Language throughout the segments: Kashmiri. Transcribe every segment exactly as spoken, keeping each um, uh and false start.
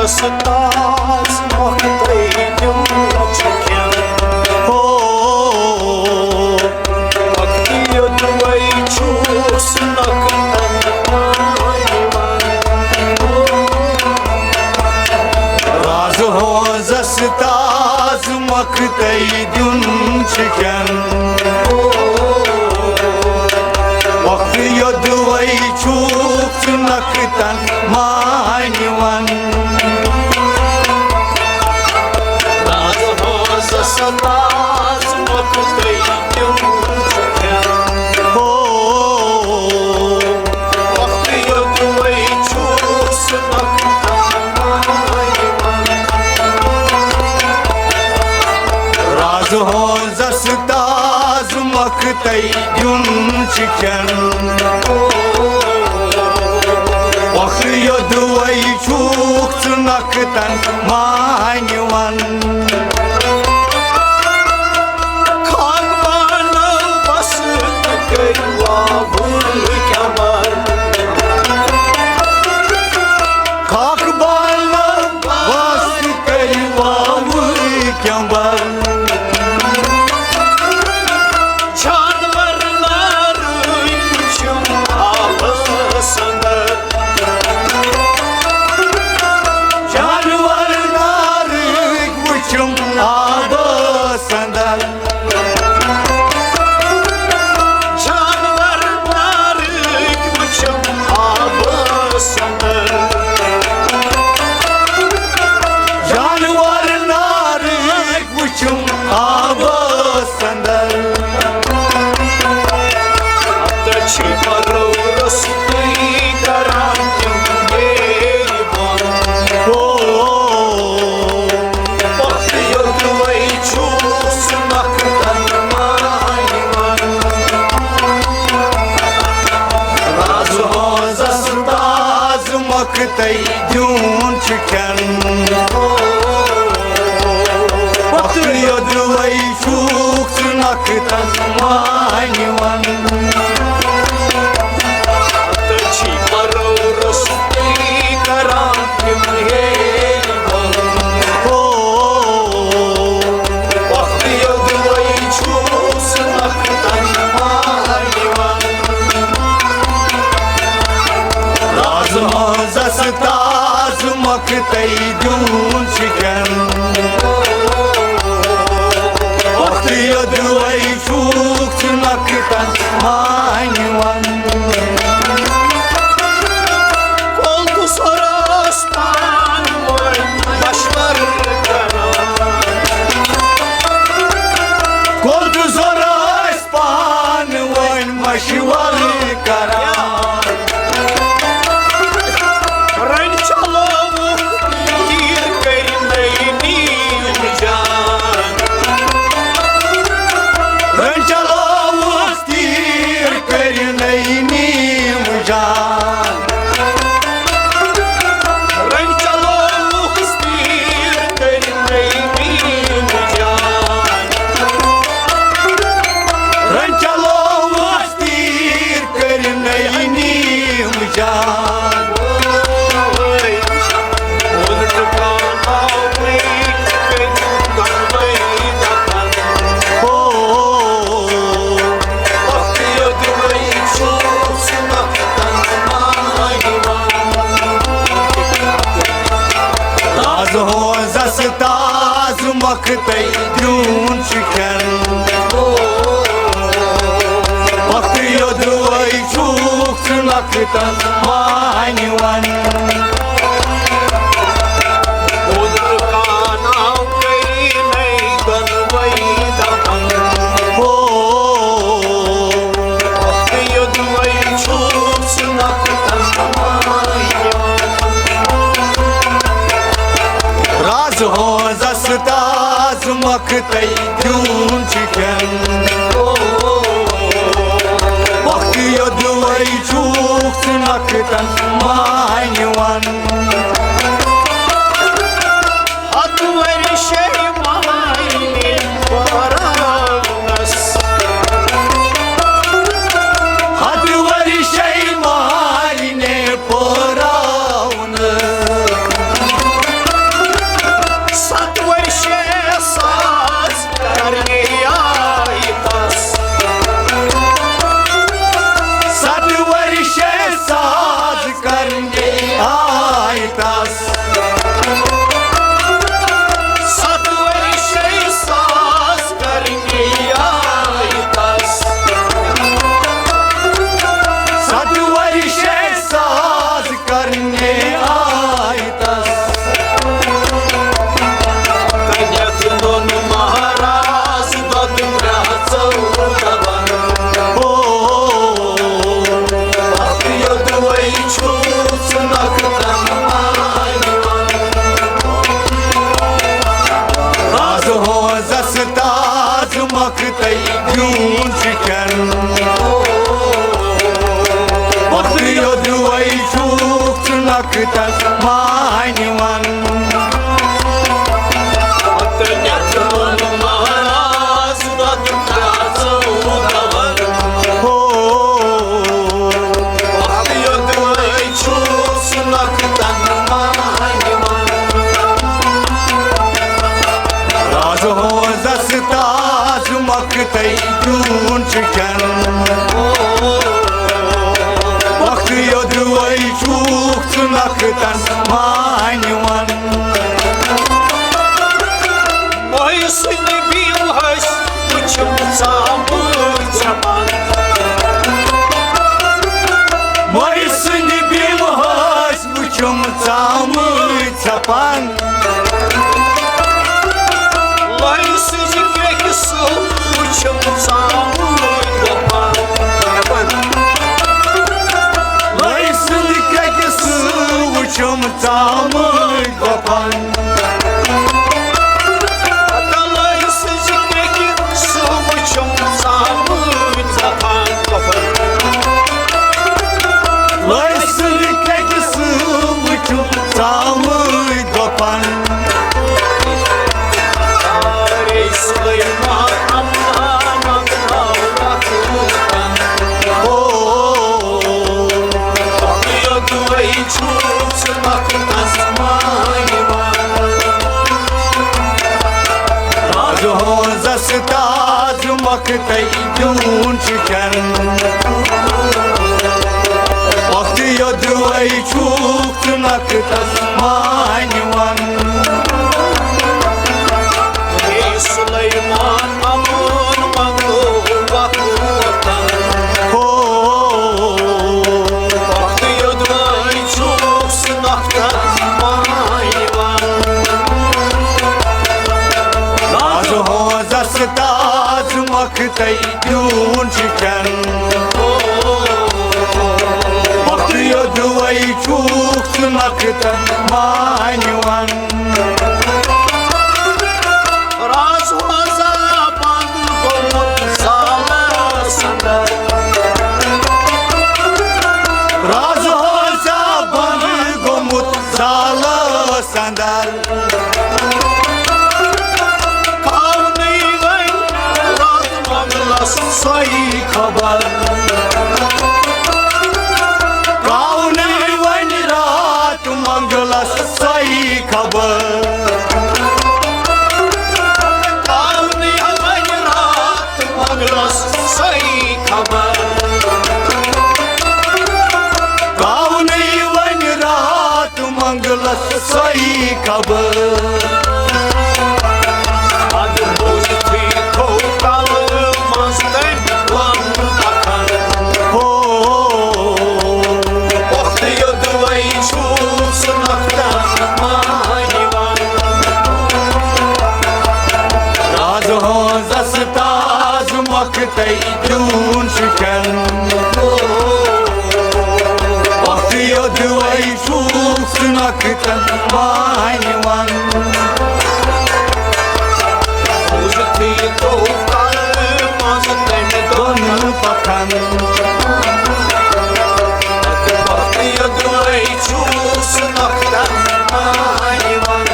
استاذ مۄختٕے دیُن چھُ کھٮ۪ن۔ ہو، وقتہٕ یوٚدوَے چھُس نۄقتَن یِوان۔ راز ہٲنز استاذ مۄختٕے دیُن چھُ کھٮ۪ن۔ وقتہٕ یوٚدوَے چھُکھ ژٕ نۄقتَن مانِوان۔ راز ہٲنز استاذ مۄختٕے دیُن چھُ کھٮ۪ن۔ ہو، وقتہٕ یوٚدوَے چھُکھ ژٕ نۄقتَن مانِوان۔ راز ہٲنز استاذ مۄختٕے دیُن چھُ کھٮ۪ن۔ وقتہٕ یوٚدوَے چھُکھ ژٕ نۄقتَن مانِوان۔ خاک بانو بس تہٕ کٔرِو آوُر کمر۔ خاک بانو بس تہٕ کٔرِو آوُر کمر۔ جانور نارٕے وٕچھِم آبس اندر۔ جانور نارٕے وٕچھِم آبس اندر۔ جانور نارٕے وٕچھِم آبس اندر۔ جانور نارٕے وٕچھِم آبس اندر۔ تہٕ چھِ پرو روٚستُے کران تِم بیٚیہِ بۄن۔ او، وقتہٕ یوٚدوَے چھُس نۄقتَن مانِوان۔ راز ہٲنز استاذ مۄختٕے دیُن چھُ کھٮ۪ن۔ وقتہٕ یوٚدوَے چھُکھ ژٕ نۄقتَن مانِوان۔ تہٕ چھِ پرو روٚستُے کران تِم ہیٚرِ بۄن۔ او، وقتہٕ یوٚدوَے چھُس نۄقتَن مانِوان۔ راز ہٲنز استاذ مۄختٕے دیُن چھُ کھٮ۪ن۔ وقتہٕ یوٚدوَے چھُکھ ژٕ نۄقتَن مانِوان۔ کۄل تہٕ سۄرس پانہٕ ؤنۍ مشورٕ کران۔ کۄل تہٕ سۄرس پانہٕ ؤنۍ مشورٕ کران۔ رٔنۍ چلووُکھ تیٖر کٔرۍ نٔے نیٖم جان۔ رٔنۍ چلووُکھ تیٖر کٔرۍ نٔے نیٖم جان۔ رٔنۍ چلووُکھ تیٖر کٔرۍ نٔے نیٖم جان۔ رٔنۍ چلووُکھ تیٖر کٔرۍ نٔے نیٖم جان۔ ہو، راز ہٲنز استاذ مۄختٕے دیُن چھُ کھٮ۪ن۔ وقتہٕ یوٚدوَے چھُکھ ژٕ نۄقتَن مانِوان۔ اوترٕ کاناو کٔری نَے دۄنوَے دَپان۔ ہو، وقتہٕ یوٚدوَے چھُکھ ژٕ نۄقتَن مانِوان۔ راز ہٲنز استاذ مۄختٕے دیُن چھُ کھٮ۪ن۔ وقتہٕ یوٚدوَے چھُکھ ژٕ نۄقتَن مانِوان۔ ہتھ ؤرۍ شے مانہِ پراونس۔ ہتھ ؤرۍ شے مانہِ پراونس۔ آیتس۔ تَتٮ۪تھ نوٚن مہراز دۄدٕ کرٛاژو دَوان۔ او، اَتھ یوٚدوَے چھُ ژٕ نۄقطن مانِوان۔ راز ہوزس تاج مۄختَے دیوٗن چھُ کھٮ۪ن۔ وقت یوٚدوَے چھُکھ ژٕ نۄقطن مانِوان۔ وقت یوٚدوَے چھُکھ ژٕ نۄقطن مانِوان۔ ہو، وقت یوٚدوَے چھُکھ ژٕ نۄقطن مانِوان۔ راز ہوزس تاج مۄختَے دیوٗن چھُ کھٮ۪ن۔ وقت یوٚدوَے چھُکھ ژٕ نۄقطن مانِوان۔ مۄہہِ سٕنٛدِ بیٖمہٕ ٲسۍ وٕچھِم ژامٕے ژھٮ۪پان۔ مۄہہِ سٕنٛدِ بیٖمہٕ ٲسۍ وٕچھِم ژامٕے ژھٮ۪پان۔ لۄرِ سٕنٛزِ کرٛٮ۪کہِ سۭتۍ وٕچھِم ژامٕے گۄپان۔ لۄرِ سٕنٛزِ کرٛٮ۪کہِ سۭتۍ وٕچھِم ژامٕے گۄپان۔ لۄرِ سٕنٛزِ کرٛٮ۪کہِ سۭتۍ وٕچھِم ژامٕے گۄپان۔ لۄرِ سٕنٛزِ کرٛٮ۪کہِ سۭتۍ وٕچھِم ژامٕے گۄپان۔ اے سلیمان، اما منگاو رکوتن۔ او، یوٚدوَے چھُکھ ژٕ نۄقطس مانِوان۔ راز ہوزس تاج مۄختَے دیوٗن چھُ کھٮ۪ن۔ وقت یوٚدوَے چھُکھ ژٕ نۄقطس مانِوان۔ اے سلیمان، امان منگو وقتن۔ ہو، وقت یوٚدوَے چھُکھ ژٕ نۄقطن مانِوان۔ راز ہوزس تاج مۄختَے دیوٗن چھُ کھٮ۪ن۔ وقت یوٚدوَے چھُکھ ژٕ نۄقطن مانِوان۔ راز ہوزا بنٛد گوٚمُت زالس اندر۔ راز ہوزا بنٛد گوٚمُت زالس اندر۔ کاونٕے وۄنۍ راتھ منگلس سۄے خبر۔ کاونٕے وۄنۍ راتھ منگلس سۄے خبر۔ کاونٕے وۄنۍ راتھ منگلس سۄے خبر۔ کاونٕے وۄنۍ راتھ منگلس سۄے خبر۔ ادٕ بوٗزتھٕے تھوٚو کلہٕ منٛز تٔمۍ دۄن پکھن۔ ہو، پۄختہٕ یوٚدوَے چھُ سُہ نۄقطس مانِوان۔ راز ہوزس تاج مۄختَے دیوٗن چھُ کھٮ۪ن۔ وقت یوٚدوَے چھُکھ ژٕ نۄقطن مانِوان۔ بوٗزتھٕے تھوٚو کلہٕ منٛز تٔمۍ دۄن پکھن۔ وقت یوٚدوَے چھُ سُہ نۄقطس مانِوان۔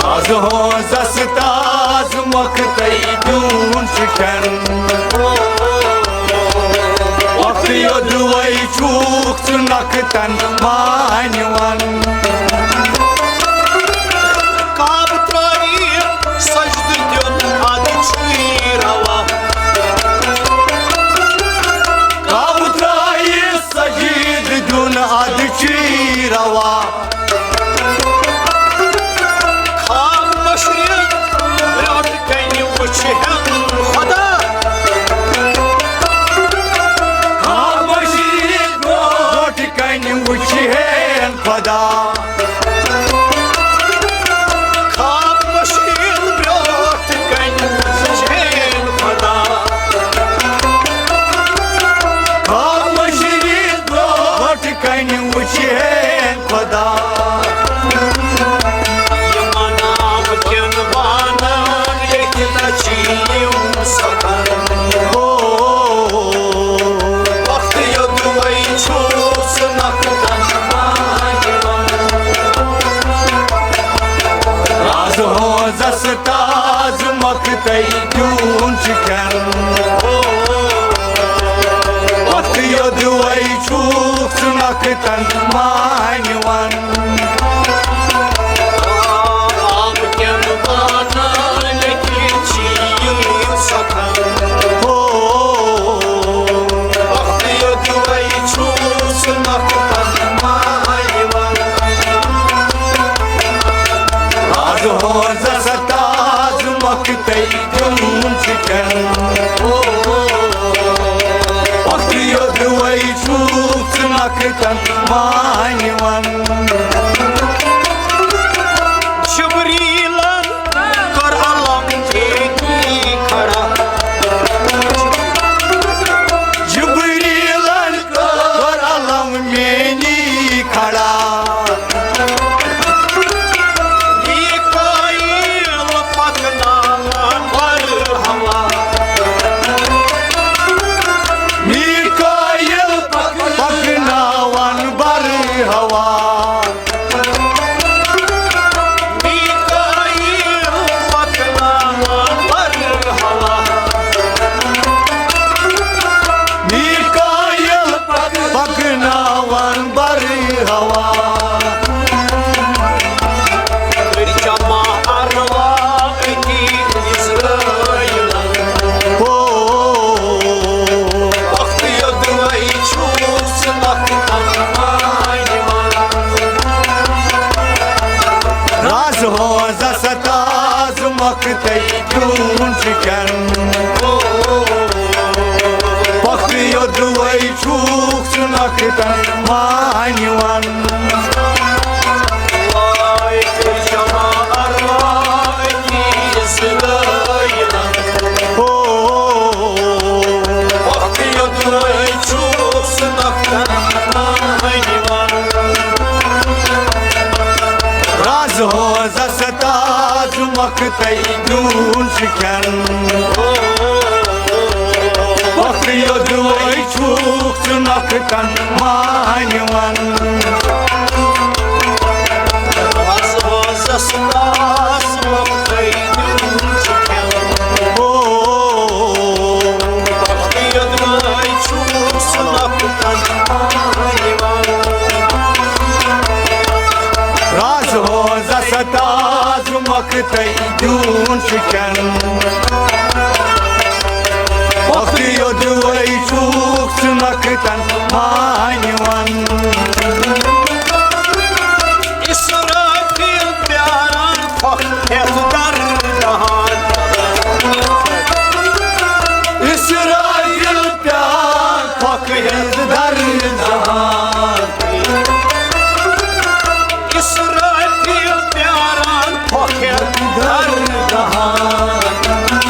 راز ہوزس تاج مۄختَے دیوٗن چھُ کھٮ۪ن۔ وقت یوٚدوَے چھُکھ ژٕ نۄقطن مانِوان۔ کعبہٕ ترٛٲوِتھ سجدٕ دیُن اَدٕ چھُے روا۔ کعبہٕ ترٛٲوِتھ سجدٕ دیُن اَدٕ چھُے روا۔ خواب مشرق برٛونٛٹھ کنہِ وٕچھِ ہن خدا۔ خواب مشرق برٛونٛٹھ وٕچھِ ہین خۄدا۔ خاموشی برٛونٛٹھ کنہِ وٕچھِ ہین خۄدا۔ خاموشی برٛونٛٹھ کنہِ وٕچھِ ہین خۄدا۔ یِمن آبہٕ کٮ۪ن بانن لیکھِتھ چھِ یِم سخن۔ ہو۔ وقت یوٚدوَے چھُ سُہ نقدن مانہِ وَن۔ راز ہوزس تاز مۄختَے دیُن چھُ کھٮ۪ن۔ وقت یوٚدوَے چھُکھ ژٕ نقدن مانہِ وَن۔ آب کٮ۪ن بانن لیکھِتھ چھِ یِم سخن۔ ہو۔ وقت یوٚدوَے چھُ سُہ نقدن مانہِ وَن۔ راز ہوزس تاز مۄختَے دیُن چھُ کھٮ۪ن۔ وقت یوٚدوَے چھُکھ ژٕ نقدن مانہِ وَن۔ جبریٖلن کٔر علم میٲنی کھڑا۔ جبریٖلن کٔر علم میٲنی کھڑا۔ میکائیل پکناوان بر ہوا۔ میکائیل پک-، پکناوان بر ہوا۔ میکائیل پکناوان بر ہوا۔ میکائیل پک-، پکناوان بر ہوا۔ کٔرۍ جمع ارواح أتی اسرائیلن۔ او۔ وقت یوٚدوَے چھُ سُہ نقدن مانہِ وَن۔ راز ہوزس تاز مۄختَے دیُن چھُ کھٮ۪ن۔ وقت یوٚدوَے چھُکھ ژٕ نقدن مانہِ وَن۔ وائے کٔرۍ جمع ارواح أتی اسرائیلن۔ ہو۔ وقت یوٚدوَے چھُ سُہ نقدن مانہِ وَن۔ راز ہوزس تاز مۄختَے دیُن چھُ کھٮ۪ن۔ وقت یوٚدوَے چھُکھ ژٕ نقدن مانہِ وَن۔ راز ہوزس تاز مۄختَے دیُن چھُ کھٮ۪ن۔ او۔ وقت یوٚدوَے چھُ سُہ نقدن مانہِ وَن۔ راز ہوزس تاز مۄختَے دیُن چھُ کھٮ۪ن۔ وقت یوٚدوَے چھُکھ ژٕ نقدن مانہِ وَن۔ اسرافیل پیاران پھۄکھ ہٮ۪تھ درگاہن۔ اسرافیل پیاران پھۄکھ ہٮ۪تھ درگاہن۔ اسرافیل پیاران پھۄکھ ہٮ۪تھ درگاہن۔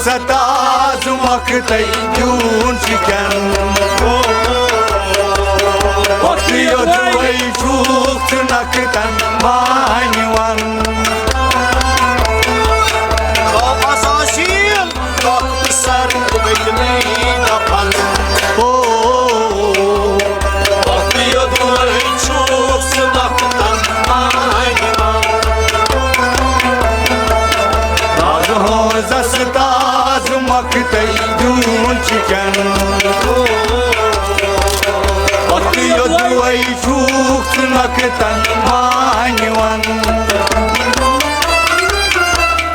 ستاز مۄکھتَے دیوٗن شِکن۔ وقت یوٚدوَے چھُکھ ژٕ نۄقتَن مانِوان۔ خاص آسیٖل وقت سر وٕنۍ نَے دفن۔ او، وقت یوٚدوَے چھُکھ ژٕ نۄقتَن مانِوان۔ راز ہٲنزس تاز مۄکھتَے دیوٗن شِکن۔ وقت یوٚدوَے چھُکھ ژٕ نۄقتَن مانِوان۔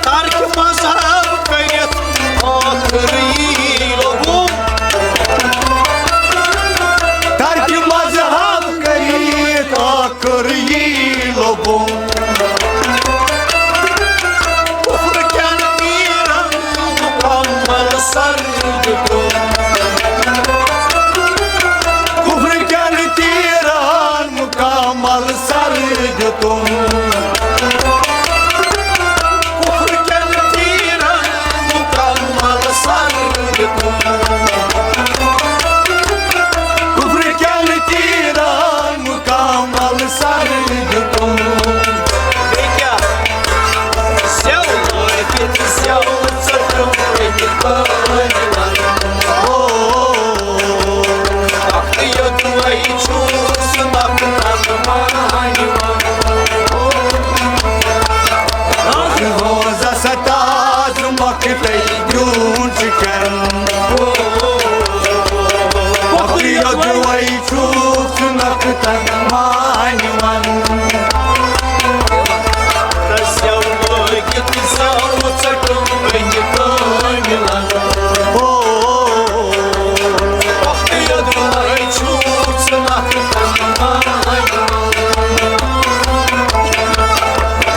ترک مذہب کٔرِتھ ٲخٕر یی لوٚبُم۔ ترک مذہب کٔرِتھ ٲخٕر یی لوٚبُم۔ کفر کٮ۪ن تیٖرن مکمل سر دیُتُم۔ کفر کٮ۪ن تیٖرن مکمل سر دیُتُم۔ کفر کٮ۪ن تیٖرن مکمل سر دیُتُم۔ کفر کٮ۪ن تیٖرن مکمل سر دیُتُم۔ بیٚیہِ کیٛاہ؟ زٮ۪و لٲگِتھ زٮ۪و ژٔٹُم أکۍ کٲنۍ۔ او، اکھ یوٚدوَے چھُس نۄقتَن مانِوان۔ روزس تاز مۄکھتَے دیوٗن شِکن۔ وقت یوٚدوَے چھُکھ ژٕ نۄقتَن مانِوان۔ زٮ۪و لٲگِتھ زٮ۪و ژٔٹُم أکۍ کٲنۍ۔ او، وقت یوٚدوَے چھُکھ ژٕ نۄقتَن مانِوان۔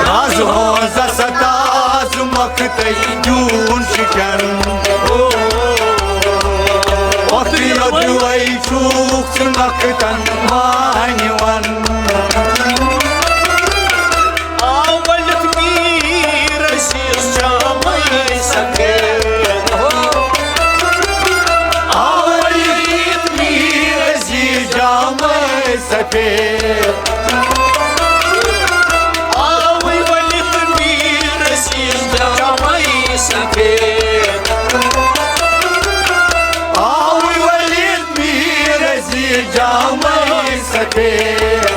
راز ہٲنزس تاز مۄکھتَے دیوٗن شِکن۔ او، وقت یوٚدوَے چھُکھ ژٕ نۄقتَن مانِوان۔ آو ؤلِتھ میٖر عزیز جامَے سفید۔ آو ؤلِتھ میٖر عزیز جامَے سفید۔ آوٕے ؤلِتھ میٖر عزیز جامَے سفید۔ آوٕے ؤلِتھ میٖر عزیز جامَے سفید۔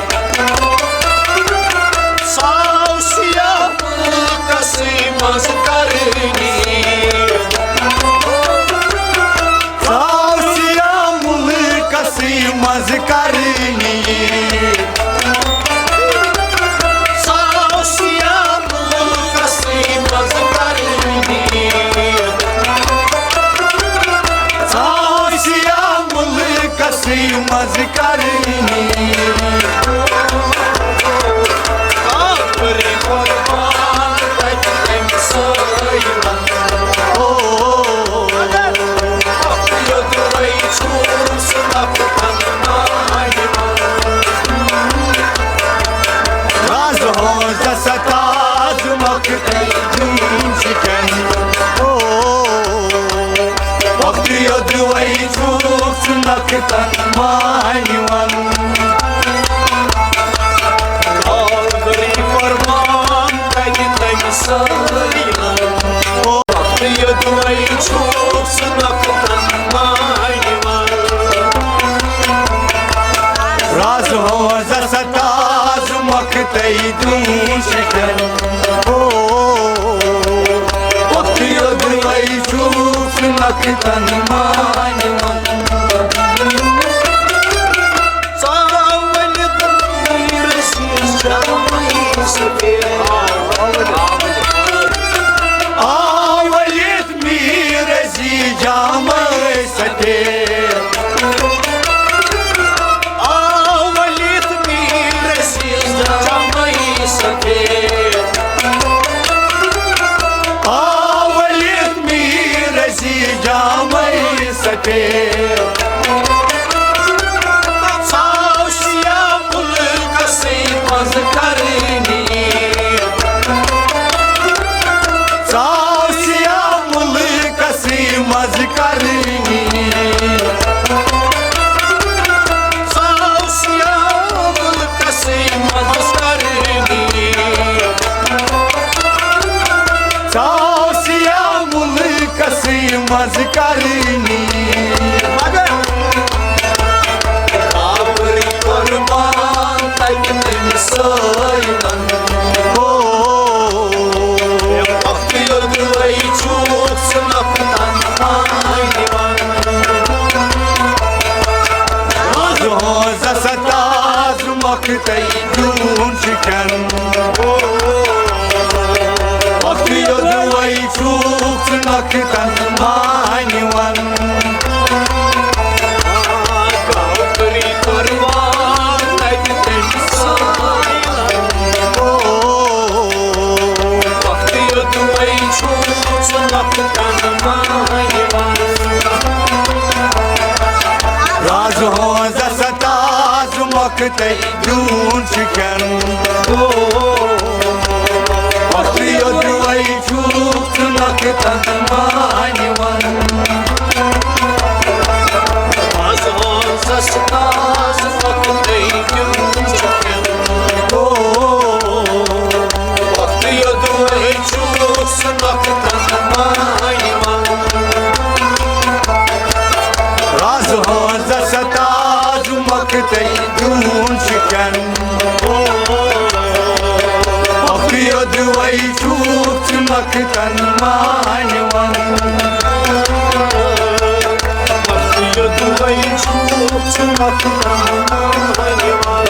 ساو سیاہ مُلکَسٕے منٛز کرنی۔ ساو سیاہ مُلکَسٕے منٛز کرنی۔ ساو سیاہ مُلکَسٕے منٛز کرنی۔ ساو سیاہ مُلکَسٕے منٛز کرنی۔ آخری قربان تَتہِ تٔمۍ سٲیِلَن۔ او، یوٚدوَے چھُس نۄقتَن مانِوان۔ راز ہٲنزس تاز مۄکھتَے دیوٗن شِکن۔ او، وقت یوٚدوَے چھُکھ ژٕ نۄقتَن مانِوان۔ آخری قربان تَتہِ تٔمۍ سٲیِلَن۔ او، وقت یوٚدوَے چھُکھ ژٕ نۄقتَن مانِوان۔ راز ہٲنزس تاز مۄکھتَے دیوٗن شِکن۔ او، وقت یوٚدوَے چھُکھ ژٕ نۄقتَن مانِوان۔ ژاو ؤلِتھ میٖر عزیز جامَے سفید۔ آو ؤلِتھ میٖر عزیز جامَے سفید۔ آو ؤلِتھ میٖر عزیز جامَے سفید۔ آو ؤلِتھ میٖر عزیز جامَے سفید۔ ژاو سیاہ مُلکَسٕے منٛز کرنی۔ ژاو سیاہ مُلکَس منٛز کرنی۔ ساوسیا مُلکسٕے منٛز کرنی۔ ساوسیا مُلکسٕے منٛز کرنی۔ کافر قربان تَتہِ تٔمِس سٲیلَن۔ او، اَکھ یوٚدوَے چھُکھ ژٕ نۄقتَن مانِوان۔ رازٕ ہٕنٛز ستاز مۄکھتَے دیوٗن چھُ کھٮ۪ن۔ اَکھ یوٚدوَے چھُکھ ژٕ نۄقتَن مانِوان۔ کافر قربان تَتہِ تٔمِس سٲیلَن۔ او، وقت یوٚدوَے چھُ ژٕ نۄقتَن مانِوان۔ رازٕ ہٕنٛز ستاز مۄکھتَے دیوٗن چھُ کھٮ۪ن۔ او، وقت یوٚدوَے چھُکھ ژٕ نۄقتَن مانِوان۔ آز آز استاز وقتٕے دیُن چھُ۔ او، وقت یوٚدوَے چھُکھ ژٕ نۄقتَن مانِوان۔ رازٕ ہٕنٛز ستاز مۄکھتَے دیوٗن چھُ کھٮ۪ن۔ اَکھ یوٚدوَے چھُکھ ژٕ نۄقتَن مانِوان۔ اَکھ یوٚدوَے چھُکھ ژٕ نۄقتَن مانِوان۔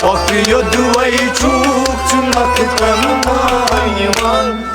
اَکھ یوٚدوَے چھُکھ ژٕ نۄقتَن مانِوان۔